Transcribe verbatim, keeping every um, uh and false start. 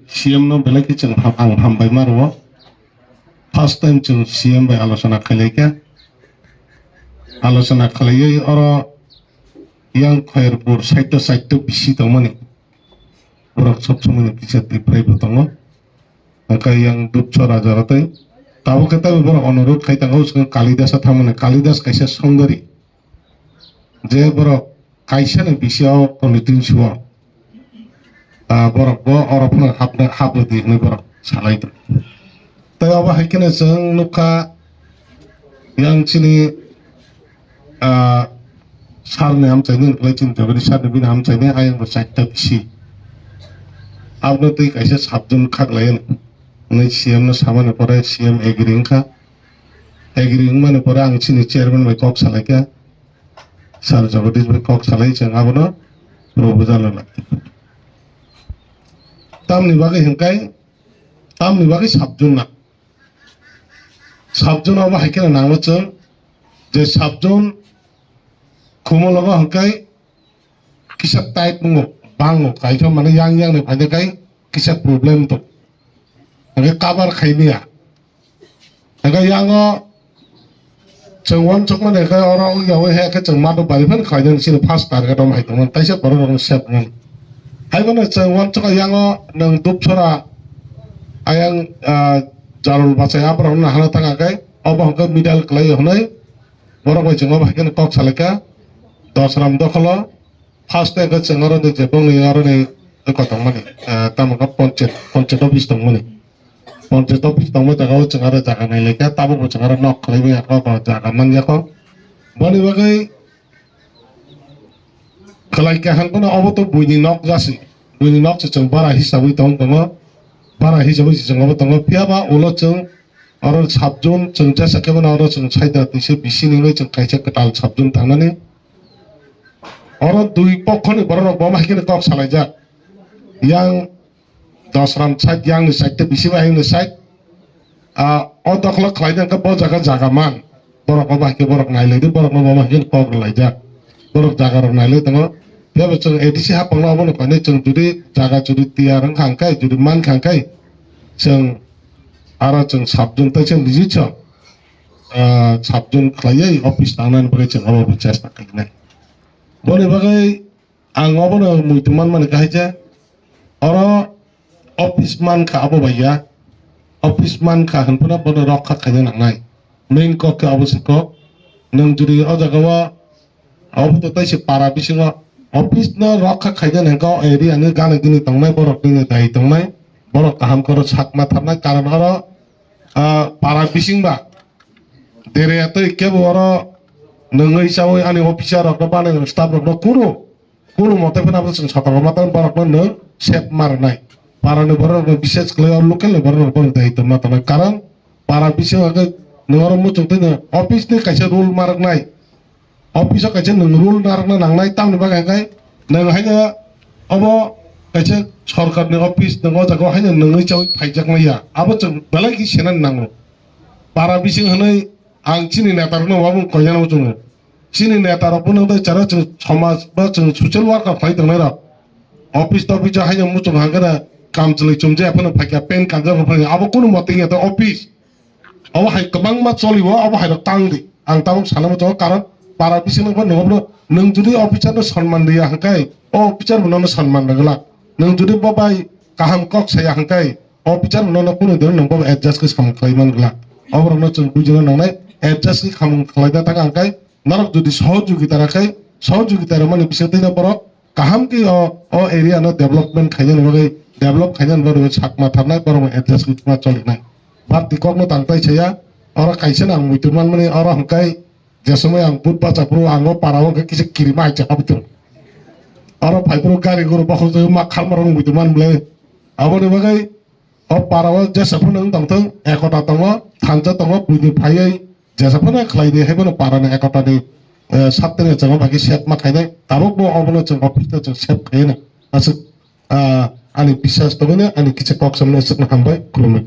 C M no belai khe chwng ham-, ang hambai ma rwo. First time chwng C M bai alochona khlai kha. Alochona khlaiwi oro yang Khairpur side o side o bisi tongmani. Borok sob somoi ni kisa Tripura bo tongo. Hwnkhe yang Dupchor raja rw tei tabuk khe tabi borok onurudh khai tongo, chwng Kalidas o thangmani. Kalidas kaisa songdari. Je borok kaisa ni bisi o constituency o, ah, borok bo oro phano hapna, hapna di hinwi borok salai tongo. Tei obo hai kheno chwng nukha yang chini, ah, sir ni amchaini, chini Jagadish sir ni bini amchaini ayang bo charta bisi. Aboni twi kaisa subject khaklai hinwi C M no samani pore C M agree wngkha. Agree wngmani pore ang chini chairman bai kok salaikha. Sir Jagadish bai kok salai chwng abono proposal rwlai. Tamni bagwi hwnkhe, tamni bagwi subject na. Subject obo hai kheno nango chwng je subject khumologo hwnkhe kisa tight wngo, bango, kaisa mane yang yang ni phaide kai kisa problem to. Hwnkhe cover khai maya. Hwnkhe yango chwng uansukmani hwnkhe oro wngya wi hai khe chwng mato bari phano khlainani chini first target om hai tongmani, taisa borok rokno sep wngnani. Haibono chwng uansukha yango nwng Dupsora ayang, ah, Jarul bachai aborokno nahana thang khe obo hwnkhe middle kwlai hwnwi borok bai chwng obo hai kheno kok salaikha Dosram dokholo. First time khe chwng aro ni je bongni aro ni eko tongmani, ah, tamo khe ponchayat, ponchayat office tongmani. Ponchayat office tongma jaga o chwng aro jaga nai laikha, tabuk bo chwng aro nok khwlai maya kho, bo jaga man ya kho. Boni bagwi khwlai kha han phano obo to buini nok jasi. Buini nok se chwng bara hisabwi tong tongo. Bara hisabwi se chwng obo tongo. Phiya ba ulo chwng oro subject chwng jesa khe bono oro chwng saida tisa bisi ni chwng kaisa kwtal subject tangnani. Oro dui pokho ni borok rok bo ma hai khe kok salaijak. Yang Dosram side, yang ni side te bisi bai ni side. Ah, o dokhlo khlai jang khe bo jaga jaga man. Borok obo hai khe borok nai lai di, borok no bo hai khe kok rw lai jak. Borok jaga rok nai lai tongo. Phiya bo chwng A D C hapang no obo no khainai chwng judi jaga judi tiyar wng kha hwnkhe, judi man kha hwnkhe chwng aro chwng subject tai chwng niji chwng, ah, subject khlai office tangnani bagwi chwng obo bo chesta khainai. Boni bagwi ang obono muitu manmani kahaija. Oro office mankha abo bai ya. Office mankha hwnphano bono rokha khaina nangnai. Main kok khe abo se kok. Nwng jodi o jaga o obo to taise para bisingo office no rokha khaina nangkha o area ni gana gini tongnai borok nini dai tongnai. Borok kaham khe oro sak ma tharnai karon oro, ah, para bising ba. Dere atoi kebo oro nungui chaui ani officer rok no bana staff rok no kunu, kunu mote phano abo chwng sotorko ma tong borok no nwng sep ma rwnai. Para ni borok rok no bises kwlai o local ni borok rok no dai tongma tongnai. Karon para bisingo hwnkhe nwng oro muchung twi no office ni kaisa rule ma rwknai. Office o kaisa nwng rule narwkna nangnai, tamni bagwi hwnkhe nwng haino obo kaisa sorkarni office, nwng o jaga o haino nwngwi chaui phaijakmaya. Abo chwng belai khe senani nango. Para bising hwnwi ang chini neta rokno wabung koinani muchungo. Chini neta rok bono tei chara chwng somaj ba chwng social worker khlai tongnai rok. Office tophijo haino muchung hangkhe na kamchwlwi chumjaya phano phaikha, pen kanjak rok phaikha. Abo kunu mote wngya tei office. Obo hai kwbangma choli o, obo hai rok tang di. Ang tabuk sana muchungo, karon para bisingo bo nungo bono, nwng jodi officer no sonman riya hwnkhe, o officer bo nono sonman rwgwlak. Nwng jodi bo bai kaham kok saya hwnkhe, o officer bo nono kunu din nwng bo adjust khe samung khlai man gwlak. Obo rokno chwng bujina nangnai, adjust khe samung khlai da thang hwnkhe, norok jodi sohojogita rw khe, sohojogita rwmani bisingtwi no borok kaham khe o, o area no development khainani bagwi, develop khainani bagwi sakma tharnai, borok adjust wngma cholinai. Bapti kokno tang tai saya, oro kaisa nang muitu manmani, oro hwnkhe je somoi ang but bacha phuru ang o para o khe kisa kirima hai chakha bwtwng. Oro phai phuru gari guru bokhok jagwi ma kharma rok muitu man bwle. Aboni bagwi o para o jesa phano wng tongthwng, ekota tongo, thansa tongo, buini phaiwi jesa phano khlai di, haibono para ni ekota ni, eh, saptani chwngno bagwi sep ma khainai, tabuk bo obono chwng office no chwng sep khaina. Aswk, ah, ani biswas tongwino ani kisa kok samani aswkno hambai, khulumwi.